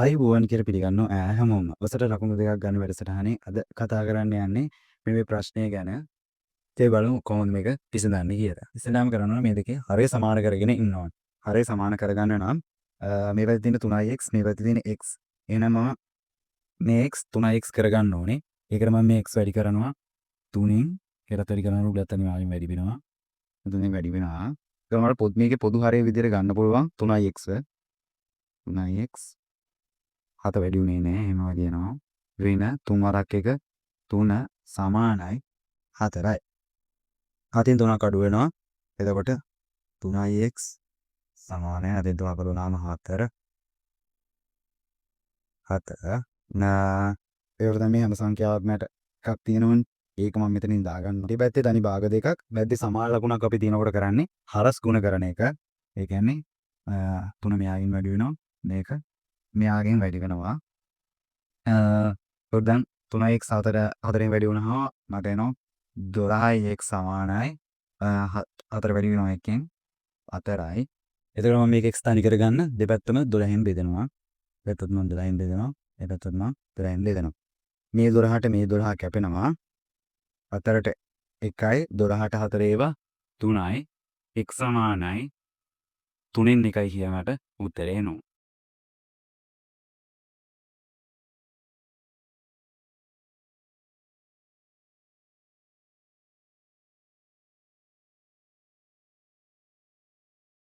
ආයුබෝවන් කියලා පිළිගන්නවා ඈ හැමෝම. වසර ලකුණු දෙකක් ගන්න වැඩසටහනේ අද කතා කරන්න යන්නේ මේ මේ ප්‍රශ්නය ගැන. ඉතින් බලමු කොහොමද මේක විසඳන්නේ කියලා. ඉස්සෙල්ලාම කරන්න ඕනේ මේ දෙකේ හරය සමාන කරගෙන ඉන්න ඕනේ. හරය සමාන කරගන්න නම් මේ පැත්තේ තියෙන 3x, මේ පැත්තේ තියෙන x. එහෙනම් මම මේ x 3x කරගන්න ඕනේ. ඒකට මම මේ x වැඩි කරනවා 3න්. ඒකටත් වැඩි කරනවා, උඩත් අනිවාර්යෙන් වැඩි වෙනවා. 3න් වැඩි වෙනවා. ඒක මට පොත් මේකේ පොදු හරය විදිහට ගන්න පුළුවන් 3x. 3x 7 වැඩි වුණේ නෑ, එහෙම වගේ එනවා. ඍණ 3 වරක් 1 3 සමානයි 4යි. 7න් 3ක් අඩු වෙනවා. එතකොට 3x සමානයි 7න් 3ක් අඩු වුණාම 4. 4 නා. ඒකට තමයි හැම සංඛ්‍යාවක්ම යට එකක් තියෙනවනේ. ඒක මම මෙතනින් දාගන්නවා. මේ පැත්තේ තනි භාග දෙකක්, මැද්දේ සමාන ලකුණක් අපි තියෙනකොට කරන්නේ හරස් ගුණ කරන එක. ඒ කියන්නේ 3 මෙයාගෙන් වැඩි වෙනවා. මේක මෙයාගෙන් වැඩි වෙනවා. ඒකට දැන් 3x 4 4ෙන් වැඩි වුණාම මට එනවා 12x සමානයි 4 වැඩි වෙනවා එකෙන් 4යි. එතකොට මම මේක x තනි කරගන්න දෙපැත්තම 12න් බෙදෙනවා. දෙපැත්තම මම 12න් බෙදෙනවා. දෙපැත්තම මම 12න් බෙදෙනවා. මේ 12ට මේ 12 කැපෙනවා. 4ට 1යි, 12ට 4 ඒවා 3යි. X සමානයි 3න් 1යි කියන මට උත්තරේ එනවා.